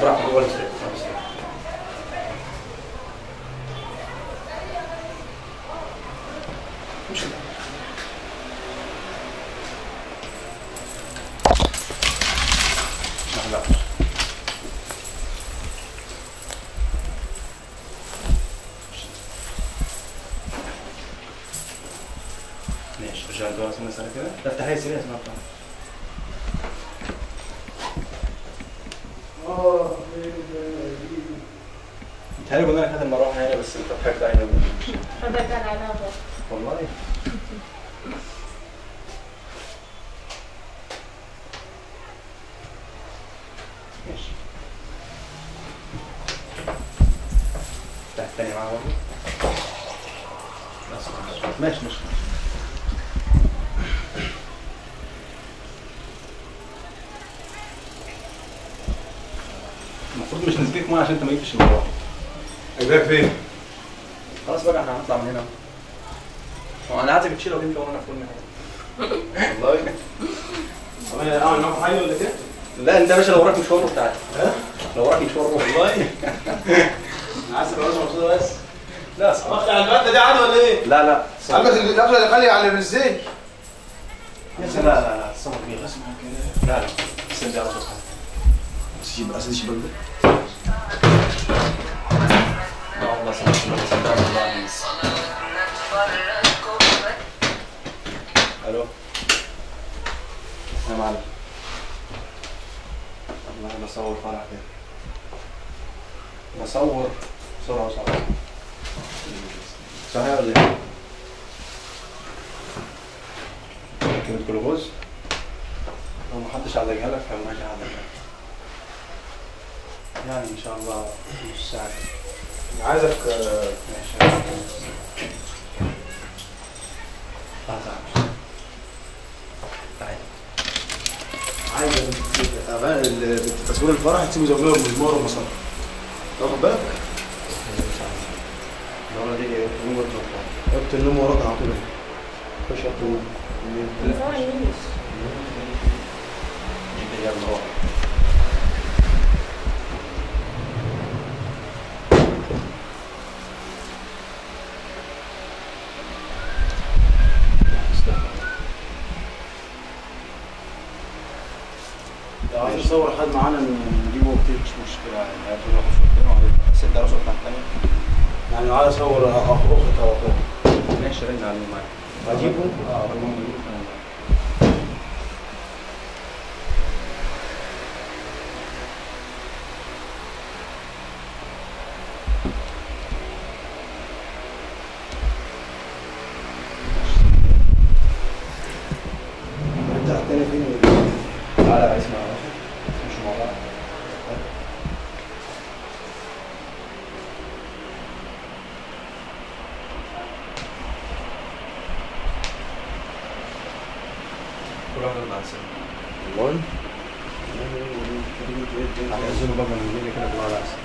براحتك ولا شيء. مش لا ماشي، رجع لورا سنة سنة كده. افتح هي سريع اسمها بتاع. متهيألي قلنا لك هات المروحة هنا بس انت ضحكت علينا. هذا كان على والله. ماشي. افتح الثانية معاها برضه. ماشي ماشي. المفروض مش نسقيك مية عشان انت ما جبتش المروحة. اجيبك فين؟ خلاص بقى احنا هنطلع من هنا. هو انا عايزك تشيل وتمشي وانا في كل حاجة. والله؟ طب انا اعمل معاكم حاجة ولا كده؟ لا انت يا باشا لو وراك مشوار روح تعالى. ها؟ لو وراك مشوار روح. والله؟ انا عايز ابقى مبسوطة بس. لا صح. واخد على البدلة دي عادي ولا ايه؟ لا لا. البس القفله اللي غالية على ازاي؟ لا لا لا الصور كبيرة. لا لا سند على طول. بس الشباك ده. لا والله صدقني والله. الو يا معلم، والله بصور فرح كده، بصور بسرعة بسرعة. صحيح ولا ايه؟ كلمة جلوكوز؟ لو محدش عالجها لك فماشي هعالجها لك. يعني ان شاء الله نص ساعة كده. انا عايزك. ماشي. تعالى. عايز تصوير الفرح تسيبه زي ما مزمار ومسار. واخد بالك؟ الدورة دي ايه؟ اوضة النوم وراك على طول. خش اوضة النوم. يلا روح. لو عايز تصور حد معانا نجيبه كتير مش مشكلة يعني. هاتوا له صورتين وست عروسة بتاع التانية. يعني لو عايز اصور اخ اخت او اخوها. ماشي رن عليهم معاك. اجيبه؟ اه رن عليهم. نرجع التاني فين؟ تعالى اسمع يا باشا، نمشي مع بعض. كل واحد يطلع سنة. والله؟ هيعزلوا بقى من الليل كده كل واحد على سنة.